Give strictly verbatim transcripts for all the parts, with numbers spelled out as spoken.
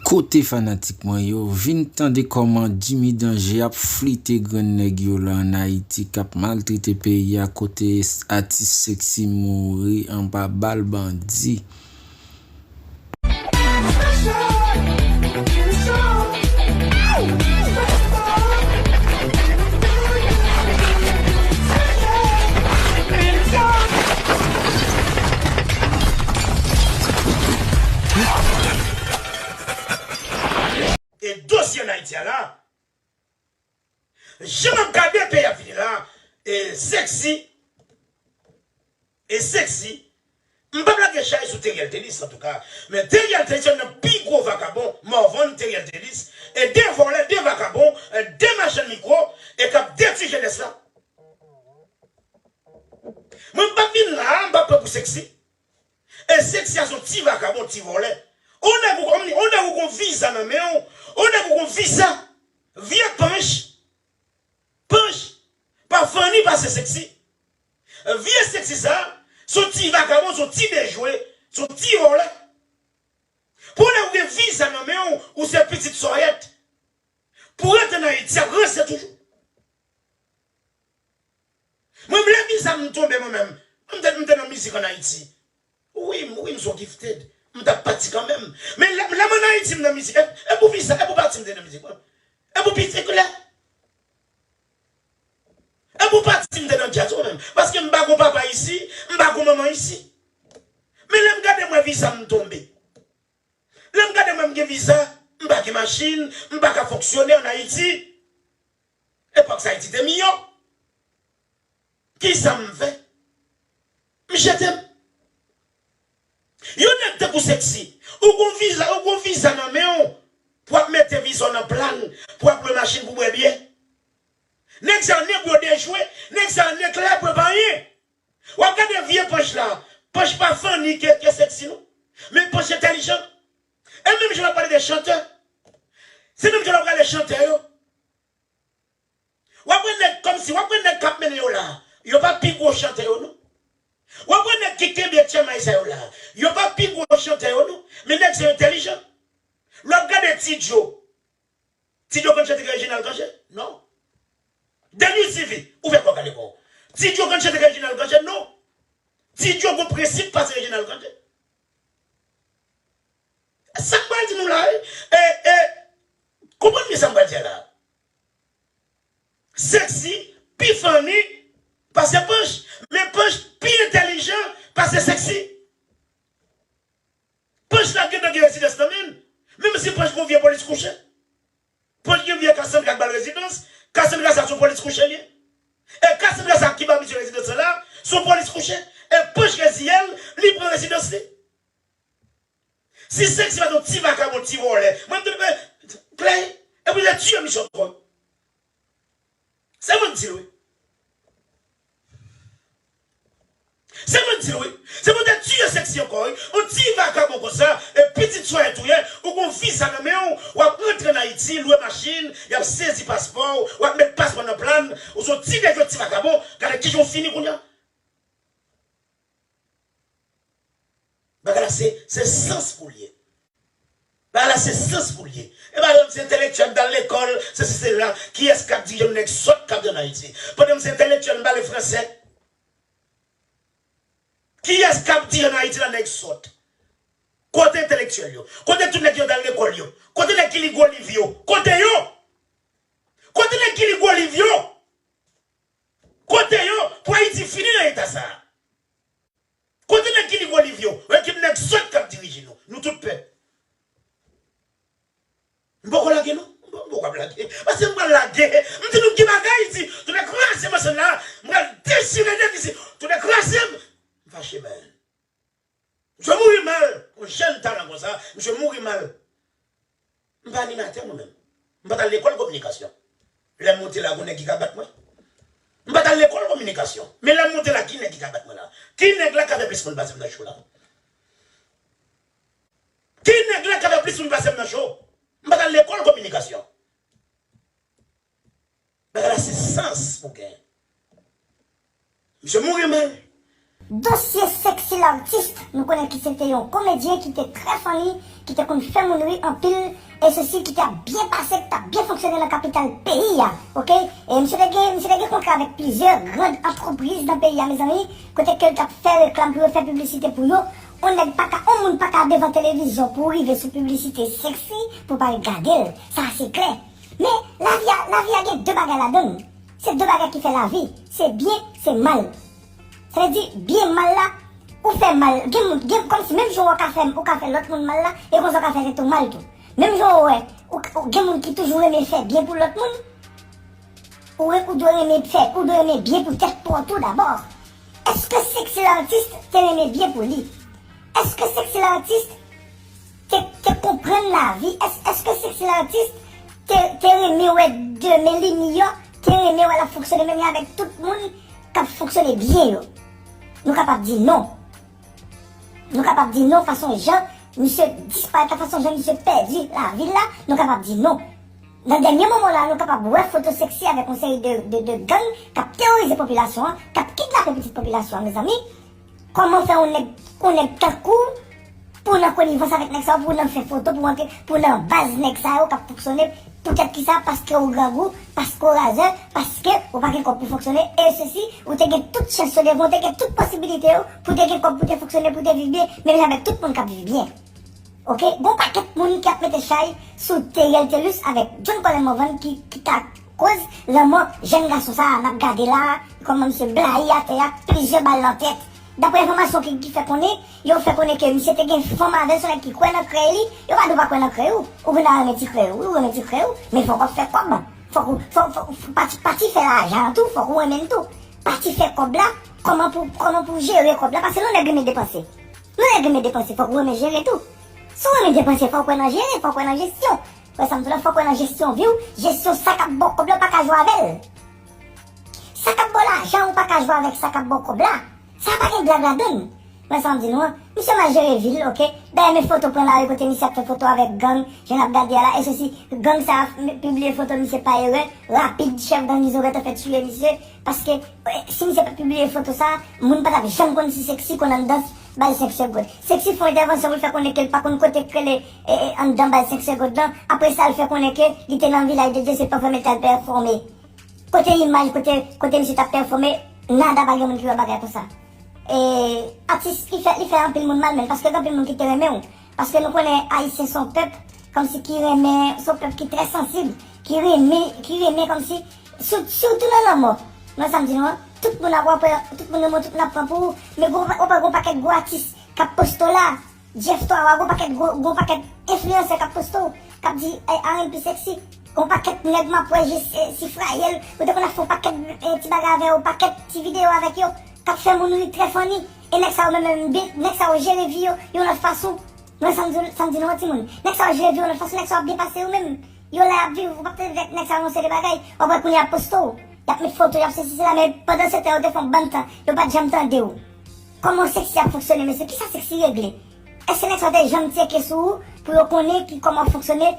Kote fanatik mwen yo, vin tande kòman Jimmy Danger ap flite grenn nèg yo la ann Ayiti k ap maltrete peyi a, kote atis Sexy mouri anba bal bandi. E dosye ann Ayiti a la, jan m ap gade peyi ap vini la, e Sexy, e Sexy, m p ap lage chay sou Teriel Telis antouka, men Teriel Telis se youn nan pi gwo vakabon, Morvan Teriel Telis, e de vòlè, de vakabon, e de machann mikwo, e k ap detwi jenès la. Mwen m p ap vin la, m p ap pran pou Sexy. E Sexy a se yon ti vakabon, ti vòlè. On nèg ou, on nèg ou gon viza nan men w, on nèg ou gon viza. Vye panch, panch, pa funny pase Sexy. Vye Sexy sa, se yon ti vakabon, se yon ti dejwe, se yon ti vòlè. Pou nèg ou gen viza nan men w, ou se pitit sòyèt. Pou rete nan Ayiti, ap ranse toujou. Mwen, m lè viza m tonbe mwen menm. Mwen, m te, m te nan mizik ann Ayiti. Wi, m, wi, m so gifted. M t ap pati kanmenm. Men lè, lè m ann Ayiti, m nan mizik. E, e pou viza, e pou pati m te nan mizik mwen. E pou piti klè. E pou pati m te nan djaz mwen menm. Paske m pa gon papa isi, m pa gon manman isi. Men lè m gade mwen viza m tonbe. Lè m gade mwen m gen viza, m pa gen machin, m pa ka fonksyone ann Ayiti. Epòk sa Ayiti te miyò. Kisa m fè? M jete m. Yon nèg tankou Sexy, ou gon viza, ou gon viza nan men w, pou w ap mete viza w nan plan, pou w ap lwe machin pou bwè byè. Nèg sa yo ne pou yo dejwe, nèg sa yo ne klè pou yo pa anyen. W ap gade vye panch la, panch pa funny ke, ke Sexy non. Men panch entèlijan. E menm jan w ap pale de chantè, se menm jan w ap gade chantè yo. W ap wè nèg kòmsi, w ap wè nèg k ap mennen yo la, yo pa pi gwo chantè yo non. W ap wè nèg ki kenbe tchèmay sa yo la, yo pa pi gwo chantè yo non. Men nèg sa yo entèlijan. Lè w ap gade Ti Djo, Ti Djo konn chante ke Reginald Cangé? Non. Dany U C V, ou fè kò w gade kò w. Ti Djo konn chante ke Reginald Cangé? Non. Ti Djo gon prensip pase Reginald Cangé. Sa m pral di nou la, wi. E, e, konprann byen sa m pral di a la. Sexy pi funny pase Panch, men Panch pi entèlijan pase Sexy. Panch la gentan gen rezidans nan men l. Menm si Panch gon vye polis kouche. Panch gen vye Cassandra k ba l rezidans. Cassandra sa se yon polis kouche li ye. E Cassandra sa ki ba misye rezidans lan la, se yon polis kouche. E Panch reziye l, li pran rezidans li. Si Sexy pa t yon ti vakabon, ti vòlè, mwen m te klè, epi yo te tiye misye ankò. Se mwen k di l wi. Se mwen k di l wi. Se pou te tiye Sexy ankò wi. Yon ti vakabon konsa, e pitit swa e touye, ou gon viza nan men w, w ap rantre ann Ayiti, lwe machin, y ap sezi paspò w, w ap met paspò nan plan, ou se yon ti nèg, yon ti vakabon, gade kijan w fini kounye a. Bagay la se, se sans pou l ye. Bagay la se sans pou l ye. E pa lòt se entelektyèl, m t al lekòl, se si se la. Kiyès k ap dirije nou nèg sòt k ap ann Ayiti? Pandan m se entelektyèl, m pale fransè. Kiyès k ap dirije ann Ayiti la nèg sòt? Kote entelektyèl yo? Kote tout nèg yo t al lekòl yo? Kote nèg ki li gwo liv yo? Kote yo? Kote nèg ki li gwo liv yo? Kote yo? Pou Ayiti fini nan eta sa a. Kote nèg ki li gwo liv yo? Ekip nèg sòt k ap dirije nou. Nou tout pè. M poko lage non. M poko ap lage. Paske m pral lage. M di nou ki bagay isi. Tout nèg kraze m ansanm la. M pral dechire nèg isi. Tout nèg kraze m. M fache man. Misye mouri mal. Yon jèn talan konsa. Misye mouri mal. M pa animatè mwen menm. M pa t al lekòl kominikasyon. Lè m monte la, gon nèg ki ka bat mwen. M pa t al lekòl kominikasyon. Men lè m monte la, ki nèg ki ka bat mwen la? Ki nèg la k ap fè plis moun pase m nan cho la? Ki nèg la k ap fè plis moun pase m nan cho? M pa t al lekòl kominikasyon. Bagay la se sans pou gen. Misye mouri mal. Dosye Sexy L'artiste, nou konnen ki se te yon komedyen ki te trè funny, ki te konn fè moun ri anpil, e sesi ki t ap byen pase, ki t ap byen fonksyone nan kapital peyi a, oke? E misye te gen, misye te gen kontra avèk plizyè gran antrepriz nan peyi a, mezanmi, kote ke l t ap fè reklam pou yo, fè piblisite pou yo. On nèg pa ka, on moun pa ka devan televizyon pou rive sou piblisite seksi pou pa al gade l. Sa se klè. Men lavi a, lavi a gen de bagay ladan l. Se de bagay ki fè lavi. Se byen, se mal. Sa vle di, byen, mal la, ou fè mal. Gen moun, gen, kòmsi menm jan w ka fè, ou ka fè lòt moun mal la, e konsa w ka fè tèt ou mal tou. Menm jan w wè, ou, ou gen moun ki toujou renmen fè byen pou lòt moun, ou, ou dwe renmen fè, ou dwe renmen byen pou tèt pa w tou dabò. Èske Sexy L'artiste te renmen byen pou li? Èske Sexy L'artiste te, te konprann lavi? Ès-, èske Sexy L'artiste te, te renmen wè demen li miyò? Te renmen wè l ap fonksyone menm jan avèk tout moun k ap fonksyone byen yo? Nou kapab di non. Nou kapab di non, fason jan misye disparèt la, fason jan misye pèdi lavi l la, nou kapab di non. Nan dènye moman la, nou kapab wè foto Sexy avèk yon seri de, de, de gang k ap teworize popilasyon an, k ap kidnape pitit popilasyon an, mezanmi. Kòman fè yon nèg, yon nèg tankou w pou w nan konivans avèk nèg sa yo, pou w nan fè foto, pou w antre, pou w nan baz nèg sa yo k ap fonksyone? Poutèt kisa? Paske ou grangou, paske ou razè, paske ou pa gen kòb pou fonksyone, e sesi, ou te gen tout chans yo devan, ou te gen tout posibilite yo pou w te gen kòb, pou w te fonksyone, pou w te viv byen, menm jan avèk tout moun k ap viv byen. Oke, gon pakèt moun ki ap mete chay sou Theriel Thelus avèk John Colin Morvan ki, ki ta koz lanmò jèn gason sa a n ap gade la a, kòman misye blayi atè a, plizyè bal nan tèt. Daprè enfòmasyon ki, ki fè konnen, yo fè konnen ke misye te gen fanm avè l, se yon nèg ki kwè nan krèy li, yo pa di w pa kwè nan krèy ou, ou vin a renmen ti krèy ou, wi, ou renmen ti krèy ou, men fòk w ap fè kòb, fòk ou, fòk, fòk, fòk pati, pati fè lajan an tou, fòk ou renmen l tou. Pati fè kòb la, kòman pou, kòman pou jere kòb la, paske lè yon nèg renmen depanse, lè yon nèg renmen depanse, fòk ou renmen jere tou. Si w renmen depanse, fò w kwè nan jere, fò w kwè nan jesyon. Wè sa m di w la, fò w kwè nan jesyon vi w, jesyon sa k ap ba w kòb la, w pa ka jwe avè l. Sa k ap ba w lajan, ou pa ka jwe avèk sa k ap ba w kòb la. Sa pa gen blag ladan l. Wè sa m di nou an, misye mal jere vi l, oke? Dayè, men foto pran lari kote misye ap fè foto avèk gang, jan n ap gade a la, e sesi, gang sa a pibliye foto misye pa erè, rapid, chèf gang Izo gentan fè tiye misye, paske, eh, si misye pa t pibliye foto sa a, moun pa t ap janm konn si Sexy konn anndan bal senk segond. Sexy fè yon entèvansyon pou l fè konnen ke l pa konn kote k rele, eh, eh, anndan bal senk segond lan. Apre sa, l fè konnen ke li te nan Vilaj de Dye, se pèfòme l t al pèfòme. Kote imaj, kote, kote misye t ap pèfòme, nada, pa gen moun ki wè bagay konsa. E atis, li fè, li fè anpil moun mal menm, paske gen anpil moun ki te renmen w. Paske nou konnen Ayisyen se yon pèp, kòmsi ki renmen, se yon pèp ki trè sansib, ki renmen, ki renmen kòmsi, sou-, sitou nan lanmò. Mwen sa m di nou an, tout moun ap wè, tout moun renmen w, tout moun ap pran pou ou, men gon, w pa gon pakèt gwo atis k ap poste w la, Jeff Twa, w a gon pakèt gwo, gon pakèt enfliyansè k ap poste w, k ap di, eh, R and B Sexy, gon pakèt nèg m ap wè, je, eh, Sifrayèl, ou te konn ap fè yon pakèt, eh, ti bagay avè yo, pakèt ti videyo avèk yo, k ap fè moun ri trè funny, e nèg sa yo menm, menm, nèg sa yo jere vi yo, yon lòt fason. Mwen sa m di, sa m di nou an timoun, nèg sa yo jere vi yo yon lòt fason, nèg sa yo ap byen pase yo menm. Yo la y ap viv, ou p ap tande nèg sa yo yon seri de bagay, w ap wè kounye a y ap poste w, y ap met foto, y ap sesi sela, men pandan se tan yo te fè yon bann tan, yo pa t janm tande w. Kòman Sexy ap fonksyone, mesye? Kisa Sexy regle? Èske nèg sa yo te janm tcheke sou ou pou yo konnen ki kòman w fonksyone,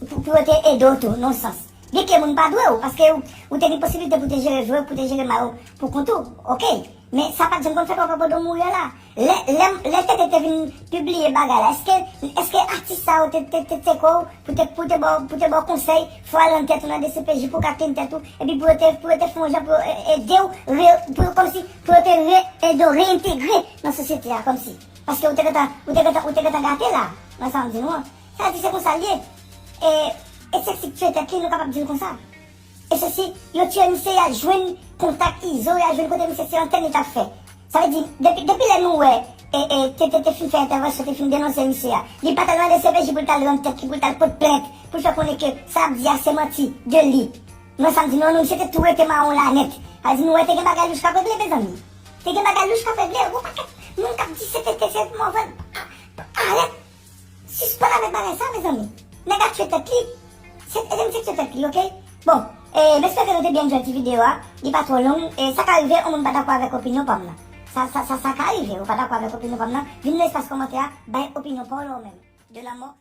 pou, pou yo te ede w tou, nan yon sans? Byenke moun pa dwe w, paske ou, ou te gen posiblite pou te jere vi w, pou te jere mal ou pou kont ou, oke. Men sa pa t janm konn fèt, w ap wè pandan w mouri a la. Lè, lè, lè T T te vin pibliye bagay la, èske, èske atis sa yo te, te, te tcheke w pou te, pou te ba w, pou te ba w konsèy, fò al rann tèt ou nan D C P J pou w ka clean tèt ou, epi pou yo te, pou yo te fè yon jan pou yo e-, ede w, re-, pou yo kòmsi, pou yo te re-, ede w reyentegre nan sosyete a, kòmsi. Paske ou te gentan, ou te gentan, ou te gentan gate la, nan sa m di nou an. Sa vle di se konsa l ye. E, e Sexy k tiye tèt li, nou kapab di l konsa. E sesi, yo tiye misye, y al jwenn kontak Izo, y al jwenn kote misye, se antèn li t ap fè. Sa vle di, depi, depi lè nou wè, e, e, T T te fin fè entèvansyon, te fin denonse misye a, li pa t al nan D C P J pou l t al rann tèt li, pou l t al pote plent, pou l fè konnen ke sa ap di a se manti de li. Mwen sa m di nou an, misye te tou rete mawon la nèt. Sa vle di nou wè te gen bagay louch k ap regle, mezanmi. Te gen bagay louch k ap regle, gon pakèt moun k ap di se T T, se Morvan. Arèt. Sispann avèk bagay sa, mezanmi. Nèg la tiye tèt li. Se, e, misye tiye tèt li, oke? Bon, e, m espere ke nou te byen enjoy ti videyo a. Li pa twò long. E, sa ka rive, yon moun pa dakò avèk opinyon pa m nan. Sa, sa, sa, sa ka rive, ou pa dakò avèk opinyon pa m nan. Vin nan espas kòmantè a, bay opinyon pa w la ou menm. De la mò.